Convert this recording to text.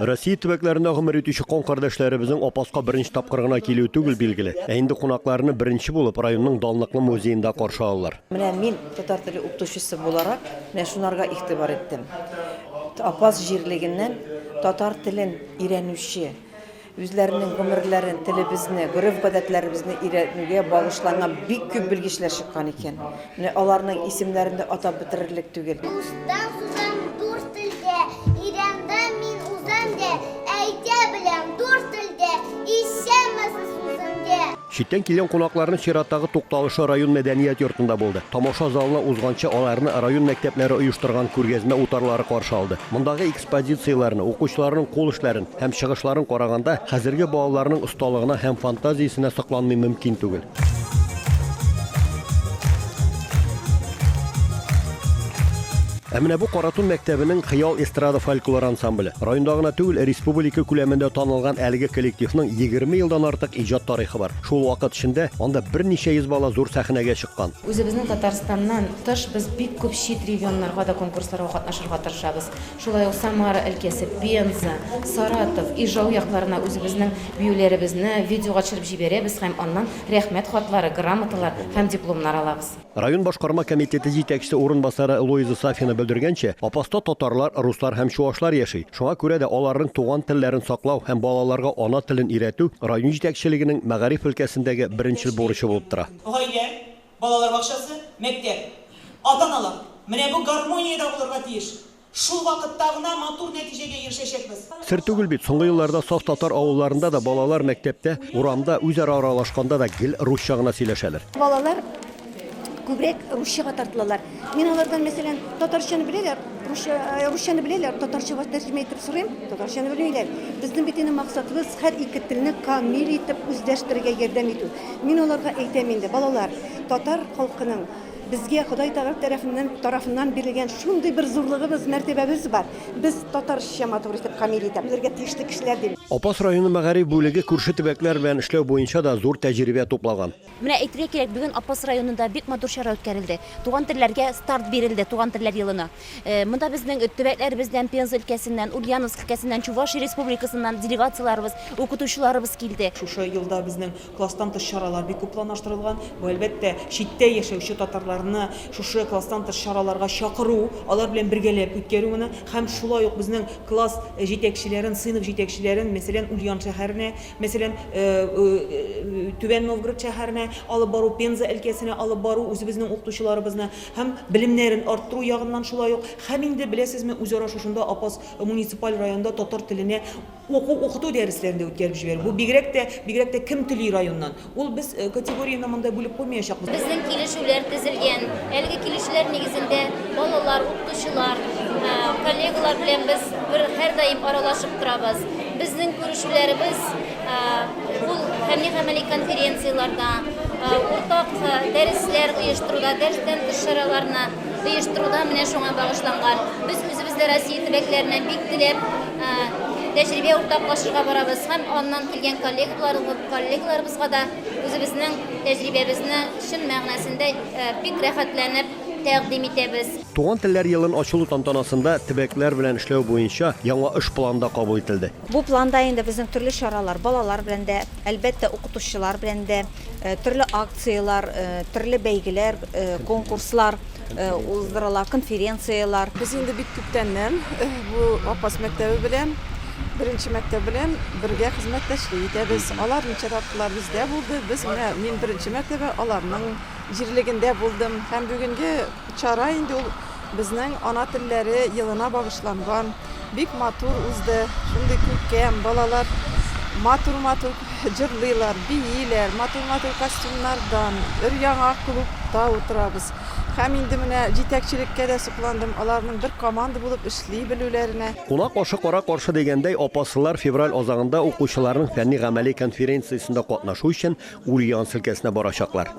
Россия төбәкләрендә гомер итүче кан кардәшләребезнең Апаска беренче тапкыр гына килүе түгел, билгеле. Ә инде кунакларны беренче булып районның данлыклы музеенда каршы алалар. Менә мин, татар теле укытучысы буларак, менә шунарга игътибар иттем. Апас җирлегеннән татар телен өйрәнүче, үзләренең гомерләрен телебезне, гореф-гадәтләребезне өйрәнүгә багышланган бик күп белгечләр чыккан икән. Менә аларның исемнәрен дә атап бетерерлек түгел. Дустан сузам дур телдә, Иранда мин узам дә, Әйтә беләм дур телдә, Исәнмесез сүземдә. Читтән килгән кунакларның чираттагы тукталышы район мәдәният йортында булды. Тамаша залына узганчы аларны район мәктәпләре оештырган күргәзмә утарлары каршы алды. Мондагы экспозицияләрне, укучыларның кул эшләрен һәм чыгышларын караганда, хәзерге балаларның осталыгына һәм фантазиясенә сокланмый мөмкин түгел. Ә менә бу Каратун мәктәбенең Хыял эстрада фольклор ансамбле. Районда гына түгел, республика күләмендә танылган әлеге коллективның 20 елдан артык иҗат тарихы бар. Шул вакыт эчендә анда берничә йөз бала зур сәхнәгә чыккан. Үзебезнең Татарстаннан тыш без бик күп чит регионнарга да конкурсларга катнашырга тырышабыз. Шулай ук Самара өлкәсе, Пенза, Саратов, Ижау якларына үзебезнең биюләребезне видеога төшереп җибәрәбез һәм аннан рәхмәт хатлары, грамоталар һәм дипломнар алабыз. Район башкарма комитеты җитәкчесе урынбасары Луиза Сафина белдергәнчә, Апаста татарлар, руслар һәм чуашлар яши. Шуңа күрә дә аларның туган телләрен саклау һәм балаларга ана телен өйрәтү район җитәкчелегенең мәгариф өлкәсендәге беренчел бурычы булып тора. Гаилә, Балалар бакчасы, мәктәп, ата-аналар, менә бу гармониядә булырга тиеш. Шул вакытта гына матур нәтиҗәгә ирешәчәкбез. Сер түгел бит, соңгы елларда саф татар авылларында да балалар мәктәптә, урамда үзара аралашканда да гел русча гына сөйләшәләр. Балалар күбрәк русчага тартылалар. Мин алардан, мәсәлән, татарчаны беләләр, русча, русчаны беләләр, татарчага тәрҗемә итеп сорыйм, татарчаны белмиләр. Безнең бит инде максатыбыз һәр ике телне камил итеп үзләштерергә ярдәм итү. Мин аларга әйтәм инде, балалар, татар халкының безгә Ходай Тәгалә тарафыннан, тарафыннан бирелгән шундый бер зурлыгыбыз, мәртәбәбез бар. Без татарча матур итеп камил итә белергә тиешле кешеләр, дим. Апас районы мәгариф бүлеге күрше төбәкләр белән эшләү буенча да зур тәҗрибә туплаган. Менә әйтергә кирәк, бүген Апас районында бик матур чара үткәрелде. Туган телләргә старт бирелде, Туган телләр елына. Монда безнең төбәкләребездән, Пенза өлкәсеннән, Ульяновск өлкәсеннән, Чувашия Республикасыннан делегацияләребез, укытучыларыбыз килде. Шушы елда безнең класстан тыш чаралар бик күп планлаштырылган. Бу, әлбәттә, читтә яшәүче татарларны шушы класстан тыш чараларга чакыру, алар белән бергәләп үткәрү моны һәм шулай ук безнең класс җитәкчеләрен, сыйныф җитәкчеләрен, мәсәлән, Ульян шәһәренә, мәсәлән, Түбән Новгород шәһәренә алып бару, Пенза өлкәсенә алып бару, үзебезнең укытучыларыбызны һәм белемнәрен арттыру ягыннан шулай ук. Һәм инде, беләсезме, үзара шушында Апас муниципаль районында татар теленә уку-укыту дәресләрен дә үткәреп җибәрү. Бу бигрәк тә, бигрәк тә кем тели районнан. Ул без категорияне монда бүлеп куймаячакбыз. Безнең килешүләр төзелгән. Әлеге килешүләр нигезендә балалар, укытучылар, коллегалар белән без бер һәрдаим аралашып торабыз. Безнең күрешүләребез ул фәнни-гамәли конференцияләрдә, уртак дәресләр оештыруда, дәрестән тыш чараларны оештыруда менә шуңа багышланган. Без үзебез дә Россия төбәкләренә бик теләп тәҗрибә уртаклашырга барабыз һәм аннан килгән коллегаларыбызга да үзебезнең тәҗрибәбезне чын мәгънәсендә бик рәхәтләнеп тәкъдим итәбез. Туган телләр елын ачылу тантанасында төбәкләр белән эшләү буенча яңа эш планы да кабул ителде. Бу планда инде безнең төрле чаралар, балалар белән дә, әлбәттә, укытучылар белән дә, төрле акцияләр, төрле бәйгеләр, конкурслар уздырыла, конференцияләр. Без инде бик күптәннән бу Апас мәктәбе белән, беренче мәктәп белән бергә хезмәттәшлек итәбез. Алар ничә тапкырлар бездә булды, без менә мин беренче мәртәбә аларның җирлегендә булдым. Һәм бүгенге чара инде ул Безнең ана телләре елына багышланган, бик матур узды, шундый күркәм, балалар матур-матур җырлыйлар, бииләр, матур-матур костюмнардан, өр-яңа клубта утырабыз. Һәм инде менә җитәкчелеккә дә сокландым, аларның бер команда булып эшли белүләренә. Кунак ашы кара каршы дигәндәй, апаслылар февраль азагында укучыларның фәнни-гамәли конференциясендә катнашу өчен Ульяновск өлкәсенә барачаклар.